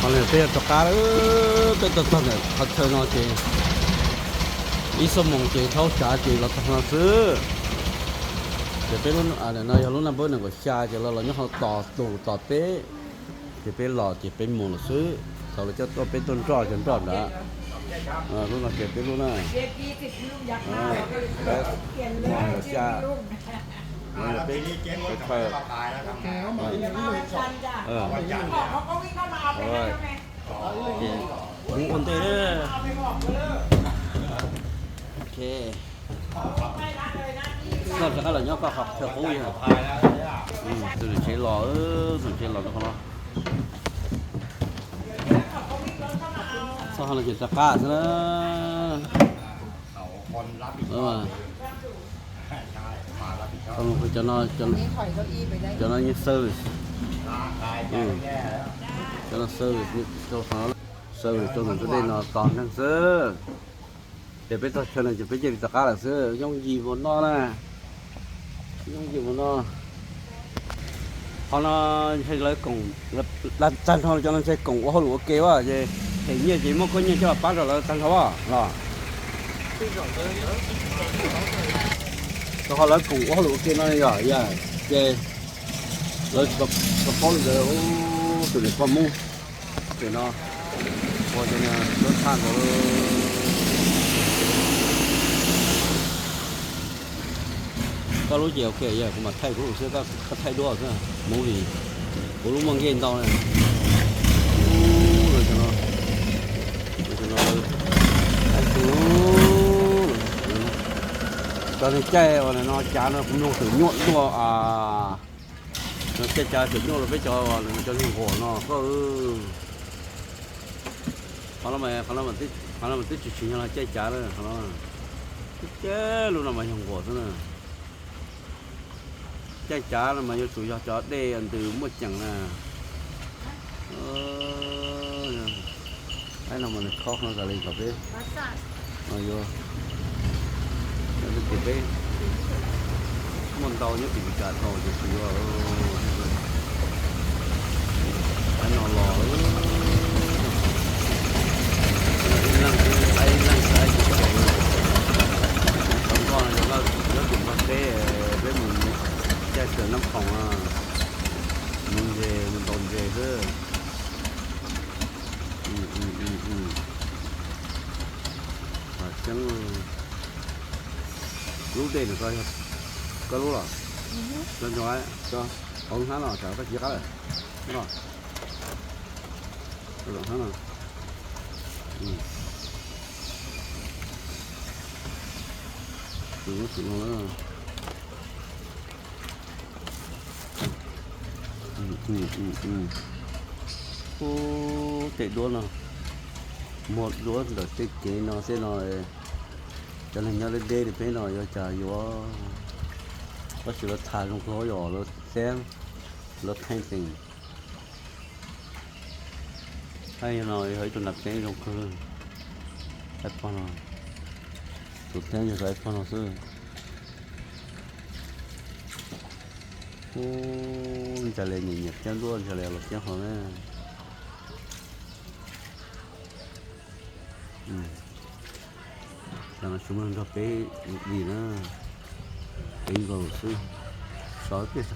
Peb yuav rov qab, peb tuaj txog ntawm qhov chaw no ces ib xuab moos ces thaub tsav ces los txog no xwb. Ces peb lub no yog lub naj npawb nees nkaum xya ces lawv los nyob qhov tos tus tos peb, ces peb los ces peb mus lawm xwb. Thaum lawv coj tuaj peb tuaj nroj ces nroj nrad. Lub no ces peb lub na, nees nkaum xya, peb chaw. Ces mus ua ntej. Ok, koj rov qab los nyob koj qhov chaw qub. Tus niam tsev los, tus niam tsev los rau qhov no. Txog no ces rov qab xwb na. Cov no, cov no yeej service, cov no service, service rau ntawm tus dej no tos neeg xwb. Ces peb txog chaw no ces peb cia li rov qab lawm xwb, yooj yim mus no na. Yooj yim mus no. Qhov no ntshe lawv koom, tag nrho cov no ntshe koom ua hauj lwm ua ke as, ces them nyiaj ces muab koj nyiaj coj los pab rau lawv tag nrho los. Rau qhov lawv koom ua hauj lwm ua ke no yog, ces lawv tsis tau paub li ntawd. Tus niam pog Hmoob ces no ua cov niag lub tshaj ntawd. Koj lub ces ok, yog kuv mam thaij kuv lub xwb, koj thaij duab xwb, movie. Kuv lub muaj nkej ntau na. Ub, lawv cov no, lawv cov no, cov niag caij uas no cav no kuv mloog tseem nyuaj dua. Caij cav tseem nyuaj rau peb cov, cov niag nquam no koj. Qhov no, qhov no mas twb tsis tsim nyog los caij cav lawm, qhov no. Twb caij lub no mas yog nquam xwb na. Caij cav no mas yuav tsum yog cov dej ntws muaj ceem na. Aib no mas nws khob no tas li kom peb no yuav, ces peb muaj ntau nyob tim Meskas tau ces tsis yuav. Aib no los, ib leeg xwb, aib ib leeg xwb, aib tsis tau. Tau nkoj no, nyob tim Nplog teb, peb mus caij xwm Nab Khoom, mus ntses, mus ntaus ntses xwb. Tseeb, lub dej no koj lub los? Hauv hnab no tsam koj tsis qab lawm. Hnab no. Ub, tej duab no, muag duab ntawm tej kev no tej no, cov neeg nyob deb deb li peb no yuav cas yuav, tab sis lawv tha zoo kawg, lawv xeeb, lawv painting. Thaij no yog ib tug nab xeeb zoo kawg. Aib pog no, tus xeeb yog tus aib pog no xwb. Ub, ntsa li nyiam nyiam thiab ntuaj ntsa li los thiab ho na. Cov no tsis muaj neeg nrog peb dim na, peb nkaus xwb, so tiag.